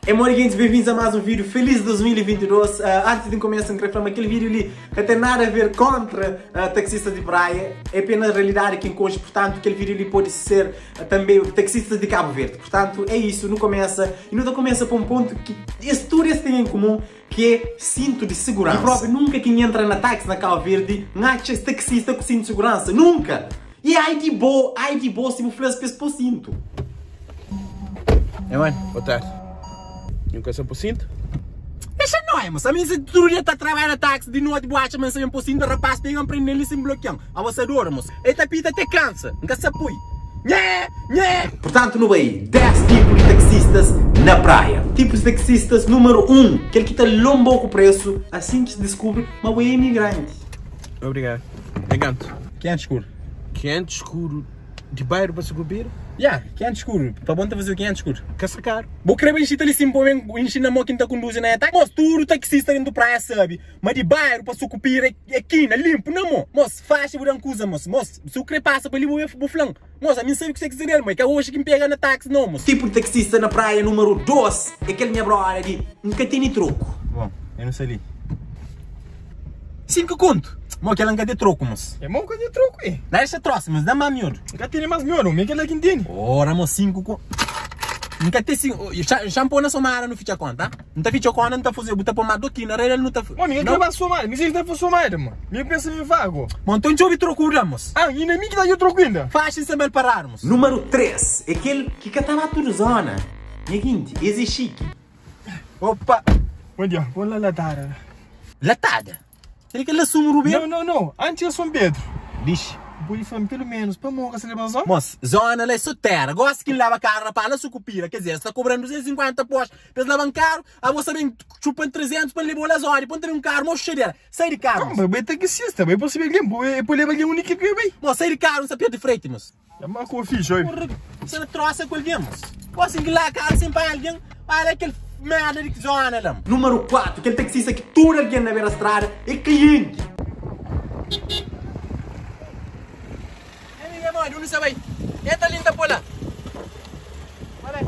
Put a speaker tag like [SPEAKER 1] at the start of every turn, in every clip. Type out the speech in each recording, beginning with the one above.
[SPEAKER 1] É modi gentis, bem-vindos a mais um vídeo, feliz 2022 Antes de começa, N kre fla ma kel vídeo li ka ten nada a ver kontra taxistas di praia É apenas realidade ki N konxe, purtantu kel vídeo li pode ser tanbe taxistas di Cabo Verde Purtantu é isu, nu komesa e nu ta komesa pa un pontu ki es tudu es ten en kumun ki é sintu di seguransa. Mi propi nunka ki N entra na taxi na Cabo Verde N atxa es taxista ku sintu di seguransa, nunka! E ai di bo, ai di bo si bu fla-s pa es pô sintu.
[SPEAKER 2] É mãe, boa tarde. Nhu ka sa pô sintu?
[SPEAKER 1] Dexa noi, moça. Ami se tudu dia ta trabalha na taxi di noti bu atxa ma N sa ben pô sintu, rapaz pega-m prende-m li sin blokia-m. Abo sa dora, moça. El ta pita te kansa. N ka sa pui. Nhé! Nhé! Purtantu nu bai 10 tipu di taxistas na praia. Tipus di taxistas numeru 1, kel ki ta lonba-u ku presu asin ki es diskubri ma bu é imigranti.
[SPEAKER 2] Obrigadu. É kantu?
[SPEAKER 1] 500 skuru.
[SPEAKER 2] 500 skuru di bairro pa Sucupira?
[SPEAKER 1] Ya, 500 skuru. Pa bo N ta faze-u 500 skuru.
[SPEAKER 2] Ka sta karu.
[SPEAKER 1] Bo kre ba inxita li sin pa bo ben inxina mo ki N ta kunduzi na eta? Mos, tudu taxista dentu praia sabe ma di bairro pa Sucupira é kina, linpu na mo. Mos, faxi bu da-m kuza, mos. Mos, si bu kre pasa pa li bu ben bu fla-m. Mos, ami N sabe kuse ki sta nel, ma é ka oxi ki N pega na taxi no, mos. Tipu di taxista na praia numeru 2 é kel nha broda di N ka tene troku.
[SPEAKER 2] Bon, eu nu sta li.
[SPEAKER 1] 5 kontu. Mo kel-la N ka ten troku, mos.
[SPEAKER 2] É mo ka ten troku, e.
[SPEAKER 1] Na dexa trosi, mos, da-m más miodu.
[SPEAKER 2] N ka tene más miodu, mi kel-la ki N tene.
[SPEAKER 1] Ora, mo, 5 kontu. N ka ten 5. Xa N pô na somada, nu fitxa konta. N ta fitxa konta, N ta faze, bu ta pô más doki na reda, nu ta.
[SPEAKER 2] Mo, mi ka kre ba somada, mi ka ta somada, mo. Mi pensa mi vago.
[SPEAKER 1] Mo, nton txobi troku da, mos.
[SPEAKER 2] Ah, inda mi ki ta dja troku inda.
[SPEAKER 1] Faxi N sta mal paradu, mos. Numeru 3 é kel ki ka ta ba tudu zona. Nha ginti, es é xiki.
[SPEAKER 2] Opa! Bom dia, vou lá latada lá.
[SPEAKER 1] Latada? Ele kel la sumu Ruberu?
[SPEAKER 2] Não, não, não. Antes é São Pedro.
[SPEAKER 1] Dixi.
[SPEAKER 2] Bu pode fla-m pelo menos pa mo ka sa leba zona?
[SPEAKER 1] Mos, zona la é so tera. Gosi ki N laba karu rapaz la Sukupira, ker dizer, es ta kobra-m 250 pos pa es laba-m karu, abo sa ben txupa-m 300 pa N leba-u la zona, dipos N ta ben un karu mo xadera. Sai di karu, mos.
[SPEAKER 2] Ba bai taxista, bai pa sabe algen, bu e pa leba algen undi ki bai.
[SPEAKER 1] Mos, sai di karu, N sa perde freti, mos.
[SPEAKER 2] É ma ku fixi, oi.
[SPEAKER 1] Porra, sa na trosa ku algen, mos. Gosi ki la karu sen panha algen, ala kel merda di zona la. Numeru 4, kel taxista ki tudu algen na bera strada é klienti. Nha amiga é modi, undi sa bai? Entra li, N ta pô la. Bai, bai.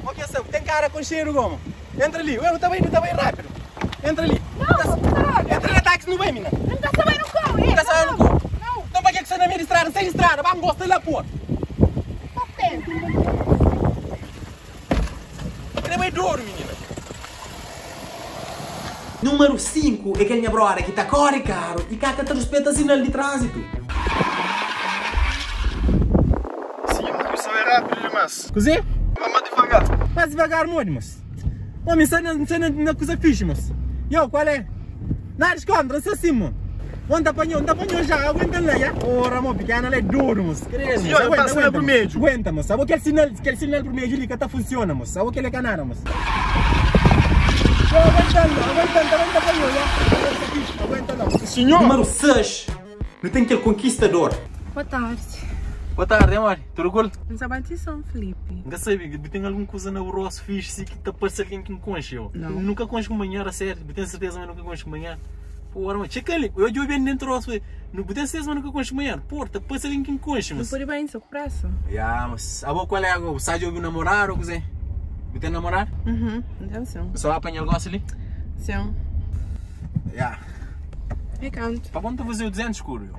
[SPEAKER 1] Mo ki es sa, ten kara konxedu gomo. Entra li, ue, nu ta bai, nu ta bai rapidu. Entra li.
[SPEAKER 3] Nau, bu ta roga.
[SPEAKER 1] Entra na taxi nu bai, mina.
[SPEAKER 3] N ka sa bai nu kou,
[SPEAKER 1] N ka sa bai nu kou.
[SPEAKER 3] Nau.
[SPEAKER 1] Nton pa ke ku sta na meio di strada? Sai di strada, ba ngosta la pô.
[SPEAKER 3] Pa frenti.
[SPEAKER 1] Kre bai dodu, minina. Numeru 5 é kel nha broda ki ta kore karu i ka ka ta ruspeta sinal di transitu.
[SPEAKER 2] Sim, mas bu sta bai rápido dimas.
[SPEAKER 1] Kuzê?
[SPEAKER 2] Ba más divagar.
[SPEAKER 1] Más divagar modi, mos? Mo mi sta na sta na kuza fixi mos. Yo, kual é? Nada deskontra, N sta sin mo. Mo N ta panhau, N ta panhau já, aguenta-m la, ya. Ora mo, pikena la é dodu mos. Kredu,
[SPEAKER 2] Senhor,
[SPEAKER 1] aguenta,
[SPEAKER 2] pasa na
[SPEAKER 1] aguenta,
[SPEAKER 2] burmedju.
[SPEAKER 1] Aguenta mos. Abo kel sinal, kel sinal burmedju li ka ta funsiona mos. Abo kel é ka nada mos. Yo, aguenta-m la, aguenta-m, ta ben ta panhau, ya. Aguenta fixi, aguenta la.
[SPEAKER 2] Senhor.
[SPEAKER 1] Numeru 6, Nu ten kel konkistador.
[SPEAKER 3] Boa tardi.
[SPEAKER 1] Boa tardi, amor. Tudu kul?
[SPEAKER 3] N sa ba ti Son Filipi.
[SPEAKER 1] N ka sabe, bu ten algun kuza na bu rostu fixi si ki ta parse algen ki N konxe eu?
[SPEAKER 3] Nau.
[SPEAKER 1] Nu ka konxe kunpanheru, a sériu? Bu ten serteza ma nu ka konxe kunpanheru? Pora, ma txeka li, eu djobe dentu rostu, nu bu ten serteza ma nu ka konxe kunpanheru? Pora, ta parse algen ki N konxe,
[SPEAKER 3] Nu
[SPEAKER 1] mas.
[SPEAKER 3] pode bai, N sta ku presa.
[SPEAKER 1] Ya, mas abo kual é ago? Bu sa djobe un namoradu ou kuzê? Bu ten namoradu?
[SPEAKER 3] Uhum, N ten sin.
[SPEAKER 1] Bu sa ba panha-l gosi li?
[SPEAKER 3] Sin.
[SPEAKER 1] Ya.
[SPEAKER 3] É kantu.
[SPEAKER 1] Pa bom ta fazeu 200 skuru yo.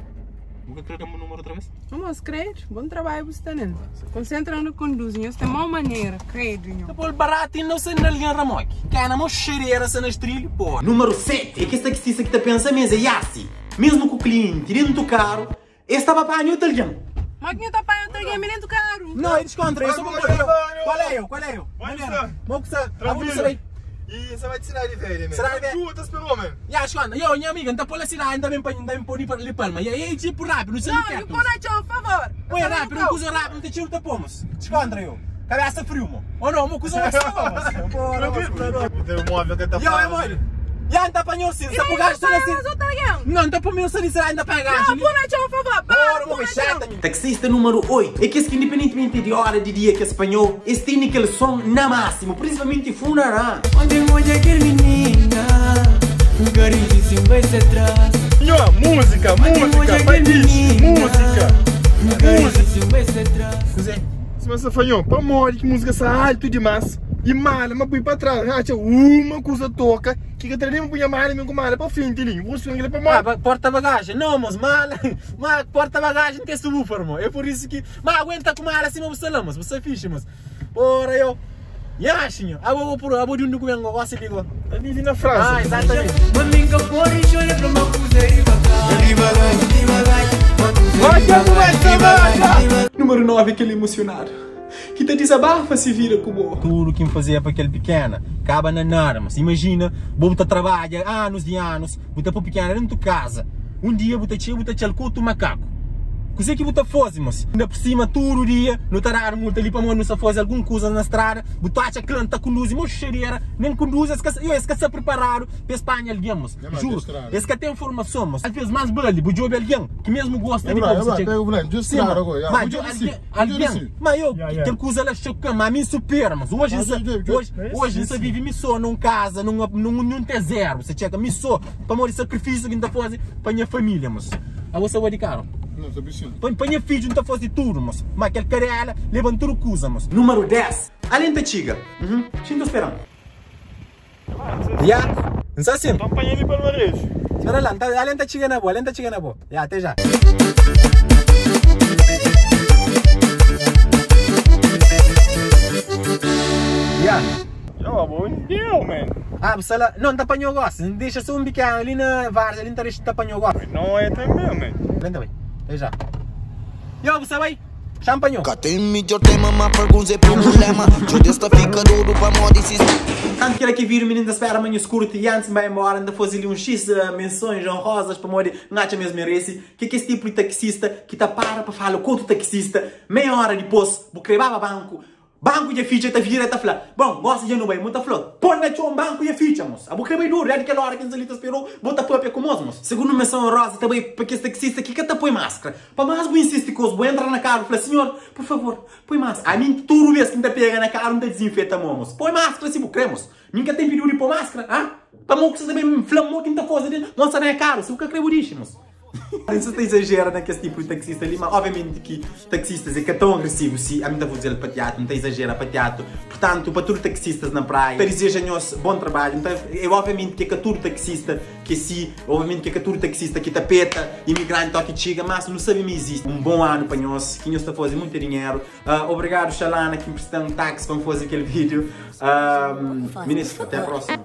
[SPEAKER 1] Bu ka kre da-m bu númeru outra vez?
[SPEAKER 3] Vamos, credo. Bom trabalho bu sta nel. Concentra na conduzi. Nhos ten mau manera, credo nho.
[SPEAKER 1] Ta pol baratu inda sa na algen ramoki. Kena mo xerera sa na strilho, porra. Númeru 7, é kes taxista ki ta pensa mes é yasi. Mesmu ku klienti dentu karu, es ta ba panha otu algen.
[SPEAKER 3] Mo ki nho ta panha otu algen mi dentu karu?
[SPEAKER 1] Não, é descontra, eu só vou pôr eu. Qual é eu? Qual é eu? Maneira. Mo ku sa, abo ku sa bai.
[SPEAKER 2] E sa bai di Cidade Velha, man.
[SPEAKER 1] Cidade Velha.
[SPEAKER 2] Tu ta esperou, man.
[SPEAKER 1] Ya, esconda. Yo, nha amiga, nta pôr la cidade, nta ben pa, nta ben pôr li Palma. Ya, é tipo rápido, não sei
[SPEAKER 3] Não,
[SPEAKER 1] perto.
[SPEAKER 3] nhu pô na txon, favor.
[SPEAKER 1] Põe rápido, um kuza rápido, nta txeu ta pomos. Descontra eu. Cabeça frio, mo. Ou não, mo kuza mais pomos. Porra, mo.
[SPEAKER 2] Teu móvel que tá
[SPEAKER 1] Yo, é mole. Ya, nta panhou sim, sa po gajo
[SPEAKER 3] Panha
[SPEAKER 1] assim.
[SPEAKER 3] mais outro alguém.
[SPEAKER 1] Não, nta pô meu sali, nta panha gajo.
[SPEAKER 3] Não, pô na txon, favor. Para,
[SPEAKER 1] Ora,
[SPEAKER 3] pô
[SPEAKER 1] mo
[SPEAKER 3] na txon.
[SPEAKER 1] chata. Taxista número 8 é kes ki independentemente di ora di dia ki es panhou, es tene kel som na máximo, principalmente funará.
[SPEAKER 4] Ontem odja kel minina N ka rizi si N bai se tras.
[SPEAKER 2] Nho, música,
[SPEAKER 4] Ontem
[SPEAKER 2] música,
[SPEAKER 4] odja kel
[SPEAKER 2] pai diz,
[SPEAKER 4] minina
[SPEAKER 2] música.
[SPEAKER 4] N ka rizi si N bai se tras.
[SPEAKER 1] Kuzê?
[SPEAKER 2] Sima sa fla nho, pamodi ki música sa altu dimás? E mala, ma pui pa trás, atxa uma kuza toka ki ka ta nem punha mala mi ku mala pa frente li. Vou subi pa
[SPEAKER 1] Ah, porta bagagem. Não, mas mala, ma porta bagagem tem subwoofer, mo. É por isso que, mas aguenta com mala acima você lá, mas você fixe, mas. Porra, eu. Yashinho, abo por abo de um documento gosta de ligo.
[SPEAKER 2] Tá vive na França.
[SPEAKER 1] Ah, exatamente.
[SPEAKER 4] Maminga pode chorar pra uma coisa e
[SPEAKER 2] Vai que vai trabalhar.
[SPEAKER 1] Número 9, aquele emocionado. Que te desabafa se vira com o Tudo que me fazia para aquele pequena, acaba na nada, mas imagina, vou botar trabalho anos e anos, botar para pequena dentro de casa. Um dia botar cheio, botar tchau com macaco. Coisa que botar fosse, mas ainda por cima, todo dia, não tá dar multa ali para não se fazer alguma coisa na estrada, botar a clã tá conduz, mas cheira, nem conduz, esse que esse que se preparado para Espanha alguém, mas juro, esse que tem formação, mas às vezes mais bale, vou jogar alguém que mesmo gosta de
[SPEAKER 5] É
[SPEAKER 1] você
[SPEAKER 5] pega o volante,
[SPEAKER 1] Sim,
[SPEAKER 5] estrada
[SPEAKER 1] mano.
[SPEAKER 5] agora,
[SPEAKER 1] Mas
[SPEAKER 5] já.
[SPEAKER 1] alguém, alguém, mas eu,
[SPEAKER 2] Yeah, yeah.
[SPEAKER 1] aquele coisa ela choca, mas me supera, mas hoje,
[SPEAKER 5] Ah,
[SPEAKER 1] hoje, hoje,
[SPEAKER 2] sim,
[SPEAKER 1] você vive me só num casa, num tem zero, você checa, me só, para morrer sacrifício que não tá fazendo para minha família, mas. A você vai de carro.
[SPEAKER 5] Não, tá bichinho.
[SPEAKER 1] Para minha filha não tá fazendo tudo, mas. Mas aquele cara levanta tudo coisa, mas. Número 10. Além da chiga. Uhum. Estou esperando. Ya, não sei assim.
[SPEAKER 2] Então apanha ali para o marejo.
[SPEAKER 1] Espera lá, além da chiga na boa, além da chiga na boa. Ya, até já. Ya.
[SPEAKER 2] Eu, bom dia, man.
[SPEAKER 1] Ah, você lá, não, tá apanhou gosto. Deixa só um biquinho ali na várzea, ali não tá apanhou gosto.
[SPEAKER 2] Não é também, man.
[SPEAKER 1] Vem também. Até já. Yo, você vai? Champanhou.
[SPEAKER 6] Tem melhor tema, mas pergunta é problema. Judeus tá fica duro pra moda e se
[SPEAKER 1] Tanto que era que vir o menino da espera amanhã escuro e antes vai embora, ainda fazer ali uns X menções honrosas para morrer, não acha mesmo merece. Que que esse tipo de taxista que tá para falar com outro taxista, meia hora depois, vou crevar banco. Banco de ficha tá vira tá fala. Bom, gosta de não vai, muita flor. Põe na chão banco e ficha, moço. A boca bem duro, é aquela hora que nos ali te esperou, bota papel com moço, moço. Segundo menção honrosa também para que esse taxista aqui que tá põe máscara. Para mais vou insistir com os, vou entrar na carro, fala, senhor, por favor, põe máscara. A mim tudo vez que me pega na cara, não te desinfeta, moço. Põe máscara se cremos. Nunca tem pedido de pôr máscara, ah? Para mo que você também me inflamou que não tá fazendo, nossa, não é caro, se o que cremos moço. Isso está exagera naquele tipo de taxista ali, mas obviamente que taxistas é que é tão agressivo, se a mim vou dizer para teatro, não te exagera para teatro. Portanto, para tudo taxistas na praia, para desejo bom trabalho. Então, é obviamente que é tudo taxista que se, obviamente que é tudo taxista que tapeta, imigrante toque chega, mas não sabe me existe. Um bom ano para nós, que nós está fazendo muito dinheiro. Obrigado, Xalana, que me prestou um táxi para fazer aquele vídeo. Ministro, até a próxima.